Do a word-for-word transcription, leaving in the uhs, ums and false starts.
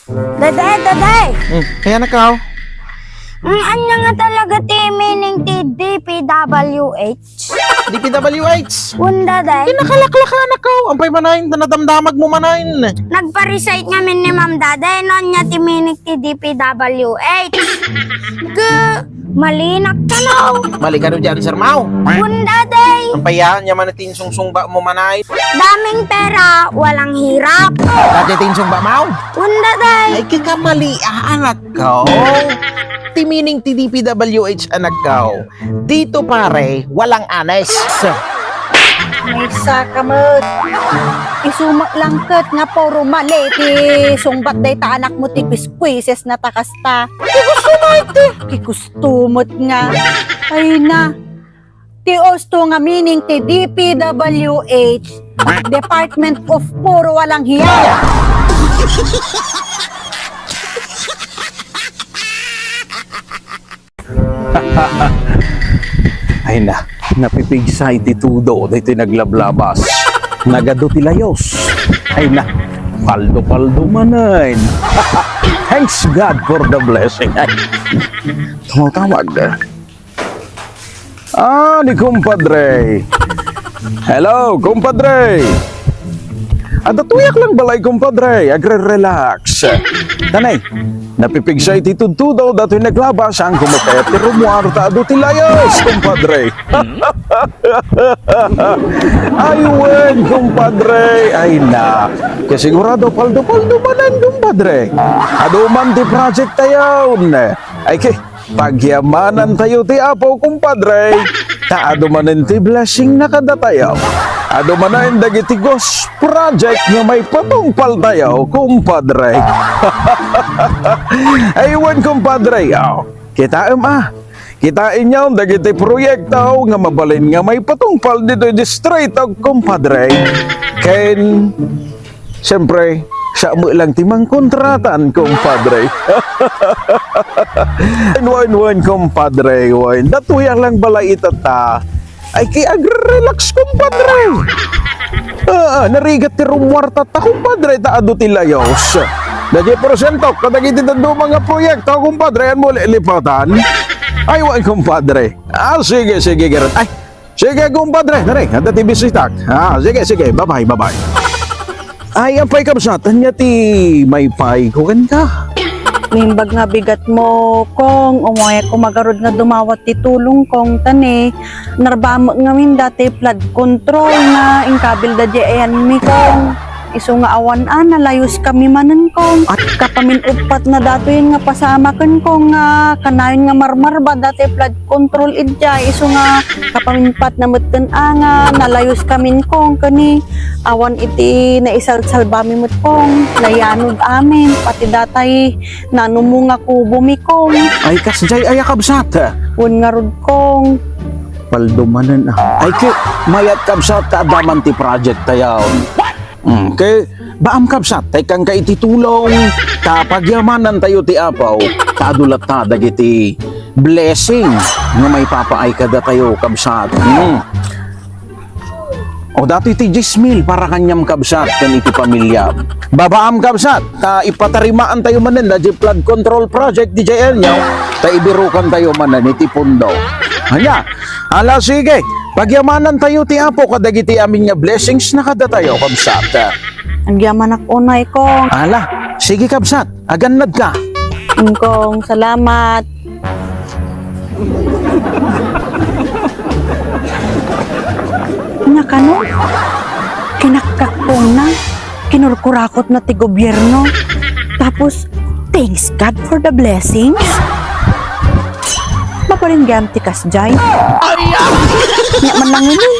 Dede, dede! Hmm, kaya na ka, oh. Ang anya nga talaga ti meaning ti D P W H? D P W H? Wen, dede. Kinakalaklakan na ka, oh. Ampay manen, ta nadamdamag mo manen. Nagpa-recite ngamin ni Ma'am, dede, no anya ti meaning ti D P W H. Ke, malinak kano. Mali kano diay answer mo. Wen, dede. Ampay yan, yaman ti insungsungba mo manen. Daming pera, walang hirap. Dede ti insungba mo. Wen, dede. Ay, kika mali, ah, anak ko. Ti meaning ti D P W H, anak ko. Dito, pare, walang honest. Maysa ka met. Isu met lang ket nga puro mali ti sungbat dayta anakmo ti kuiskuises na ta kasta. Ti gusto mo iti. Ti gusto met nga. Ay na. Ti usto nga meaning ti D P W H, Department of Puro Walang Hiya. Ay na, napipigsa iti tudo daytoy naglablabas. Nagadu ti layos. Ay na, paldo-paldo manen. Thanks God for the blessing. Ay, tumawtawag. Ah, ni kumpadre. Hello, kumpadre. Adda tuyak lang balay, kumpadre. Agre-relax. Tanay, napipigsa iti tudtudo, datoy naglabas, saan ko makayat ti rumuar, ta adu ti layas, kumpadre. Ay, wen, kumpadre. Ay, na. Kasigurado, paldo-paldo manen, kumpadre. Adu man ti project tayo. Ay, ke, Pagyamanantayo ti Apo, kumpadre. Ta adu manen ti blessing na kadatayo. Adu manen dagiti ghost project nga maipatungpaltayo, kumpadre. Ay, wen, kumpadre. Oh, kitaem, ah. Kitaenyo dagiti proyekto nga mabalin nga maipatungpal ditoy distrito, kumpadre. Ken Siyempre, siak met lang ti mangkontratan, kumpadre. Wen, wen, kumpadre, wen. Datoy lang balay itatta. Ay, kay agre-relax, kumpadre. Ah, narigat ti rumuar tatta, kumpadre, ta adu ti layos. Dagiti porsiento kadagiti dadduma nga proyekto, kumpadre, yan mo lilipatan. Ay, wen, kumpadre. Ah, sige, sige, garud. Ay, Sige, kumpadre, dare, adda ti bisitak. Ah, sige, sige, bye-bye, bye-bye. Ay, apay, kabsat, ania ti maipay ko kenka? Naimbag nga bigat mo, Kong, umay ko magarud nga dumawat ti tulong, Kong, ta ni, narbamek ngamin dati flood control nga inkabil da di ayan mi, Kong. Isu nga awan a, nalayuskami manen, Kong. At kapaminuppat na datoy nga pasamaken, Kong, nga kanayon nga marmarba dati flood control idiay. Isu nga kapaminuppat na metten a nga nalayuskamin, Kong, ken ni awan iti naisalsalbami met, Kong. Nayanod amin, pati datay nanumo nga kubomi, Kong. Ay, kasdiay aya, kabsat? Wen ngarud, Kong. Paldo manen, ah. Ay, ke, mayat, kabsat, ta adda man ti project tayo. Mm, ke, baam, kabsat, ta ikkanka iti tulong, ta pagyamanantayo ti Apo, ta adu latta dagiti blessing nga maipapaay kadatayo, kabsat. Mm. O, datoy ti dies mil para kaniam, kabsat, ken iti pamiliam. Babaam, kabsat, ta ipatarimaantayo manen daydi flood control project diay elnyo, ta ibirukantayo manen iti pundo. Ania? Ala, sige. Pagyamanantayo ti Apo kadagiti amin nga blessings na kadatayo, kabsat. Agyamanak unay, Kong. Ala, sige, kabsat. Agannadka. Mm, Kong, salamat. Ania kano? Kinakkakpong na. Kinurkurakot na ti gobierno. Tapos, "Thanks God for the blessings." Mabalin gayam ti kasdiay. Ania man lang ini?